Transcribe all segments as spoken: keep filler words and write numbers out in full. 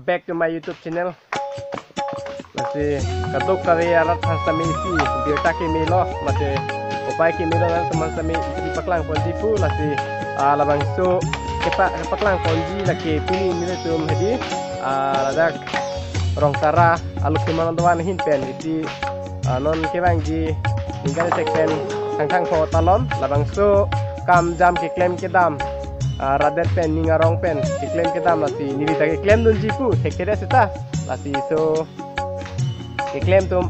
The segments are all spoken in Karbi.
Back to my YouTube channel. Lasi kadokave arat aphan sitame isi birta kemelo, mate upai kemelo, nangtum aphan sitame isi paklangponji pu. Lasi, ah, labangso kepa-, kepaklangponji lake pini nelitum hedi, ah, ladak Rongtara along kemang doan ahin pen isi, ah, non kevangji ningkan isi pen Thangthang pho talon, labangso kam jam keklem kedam, ah, rat det pen ning arong pen keklem kedam, lasi neli ta keklemdunji pu thekthe seta. Lasi so keklem atum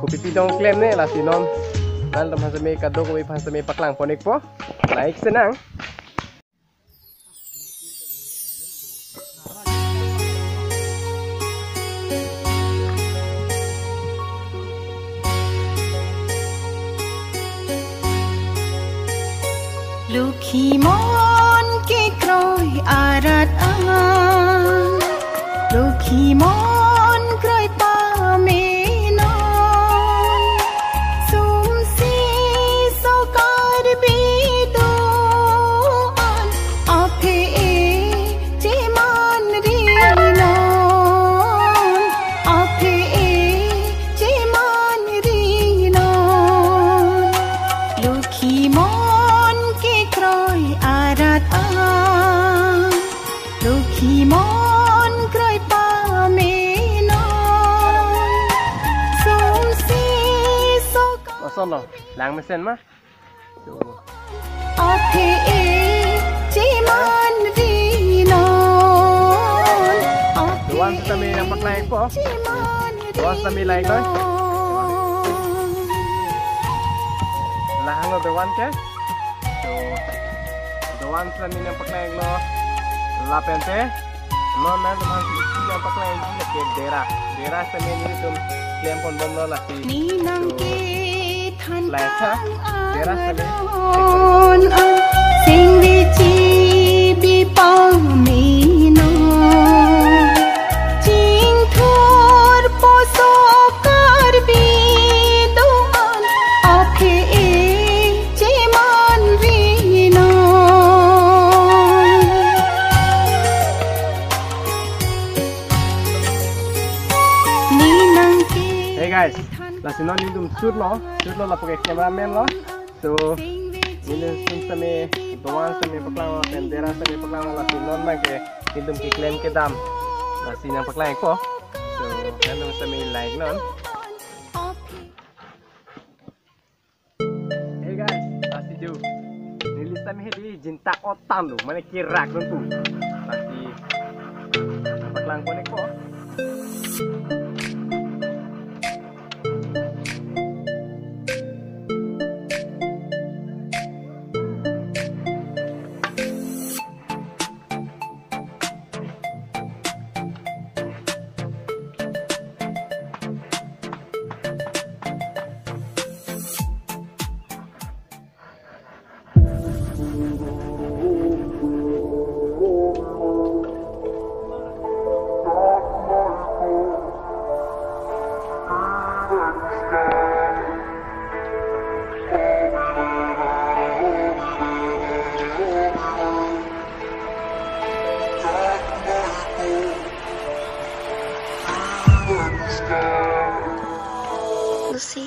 kopipi dong klemne, lasi non nangtum aphan sitame kadokave aphan sitame paklangpon-ikpo. Like senang. Lokhi mon kekroi arat an, lokhi mon kroi pamenon, sumsi so Karbi do-an aphe-e chemanrinon, aphe-e chemanrinon. Lokhi mon kekroi arat an, lokhi mon kroi pamenon, sumsi so Kosonlo, langmesen ma? So. Aphe-e chemanrinon, doan sitame nangpaklang-ikpo. Doan sitame lang-iknon. Lahanglo doan ke. So, doan sitame nangpaklang-iklo. Lapente non nangtum aphan isi nangpaklangji lake dera. Dera sitame nelitum klemponbomlo lasi. Neli nang So, kethan like ha, kang dera sitame. Anganon an, singve chibi pamenon, chingthur poso Karbi do-an aphe-e chemanrinon. Neli nang ke Hey guys, lasi non nelitum shoot lo, shoot lo lapu ke cameraman lo. So, nelitum sitame, doan sitame paklanglo, pen dera sitame paklanglo, lasi non abang ke nelitum keklem kedam, lasi nangpaklang-ikpo. So, nangtum sitame lang-iknon. Hey guys, lasi jo. Neli sitame hedi jinta otan lo, mane kerak nonpu. Lasi paklangpon-ikpo. Lucy.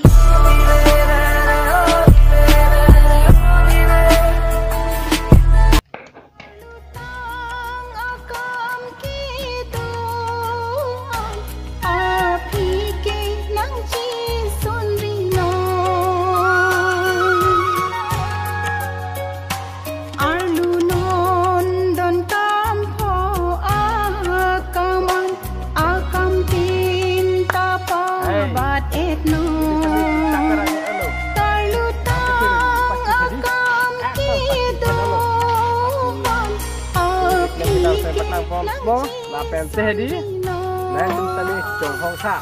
Arlu non don kam pho akam an, akam tin ta Hey. Pabat etnon. Karlu tang akam kedo an, aphi ke nang chingson. Lapente hedi nangtum sitame chonghong tha.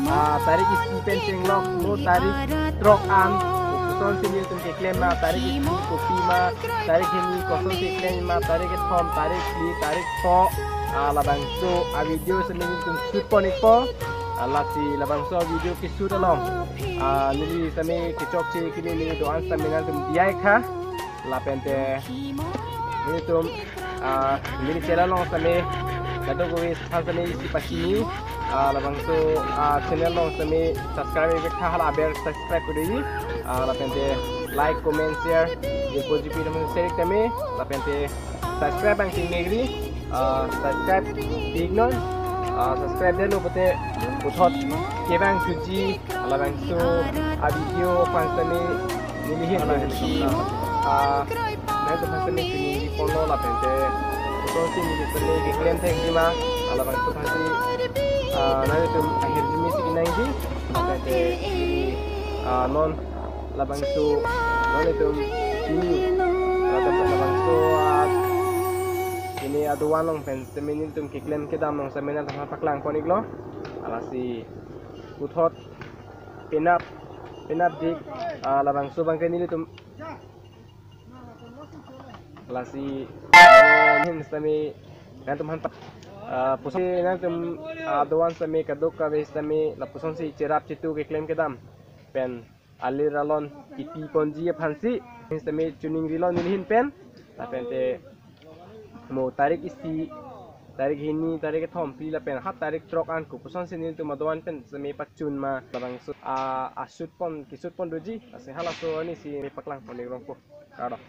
Ah, tarik isi pen chenglok mo tarik throk an. Kosonsi nelitum keklem ma, tarik isi kopi ma, tarik hini kosonsi keklem ma, tarik kethom, tarik phli, tarik pho. Ah, labangso a-video sitame nelitum shoot pon-ikpo. Ah, lasi labangso video keshoot along, ah, neli sitame kechokche ke neli do-an sitame nangtum diya-ik tha. Lapente nelitum, ah, neli channel along sitame Kadokave aphan sitame isi pachini, ah, labangso, ah, channel along sitame subscribe-ik tha, hala aber subscribe kuri, ah, lapente like, comment, share, je poji pi teman share tame, lapente subscribe ang ting negri, ah, subscribe pik non, ah, subscribe detlo pulote puthot kevang thuji, labangso a-video aphan sitame nelihin, ah, nangtum aphan sitame chini ponlo lapente kosonsi neli sitame keklem thekji ma, labangso aphansi, ah, nangtum ahirjume si kenangji, lapente, ah, non labangso, non itum chini, labang, labangso, ah, chini adovan along pen sitame nelitum keklem kedam along sitame nangtum aphan paklang pon-iklo. Lasi puthot penap, penapdik, ah, labangso abangke nelitum, lasi, eh, nelihin sitame nangtum aphan pa-, ah, puson nangtum, ah, adovan sitame kadokave sitame lapusonsi cherap chetu keklem kedam pen alir alon kepi ponji aphansi sitame choningrilo nelihin pen, lapente mo tarik isi, tarik hini, tarik kethom phli lapen ha tarik throk an kopusonsi nelitum adovan pen sitame pachun ma, labangso, ah, a-shoot pon, ke-shoot pon doji, lasi halaso arnisi paklang pon-ik rongpo. Kardom.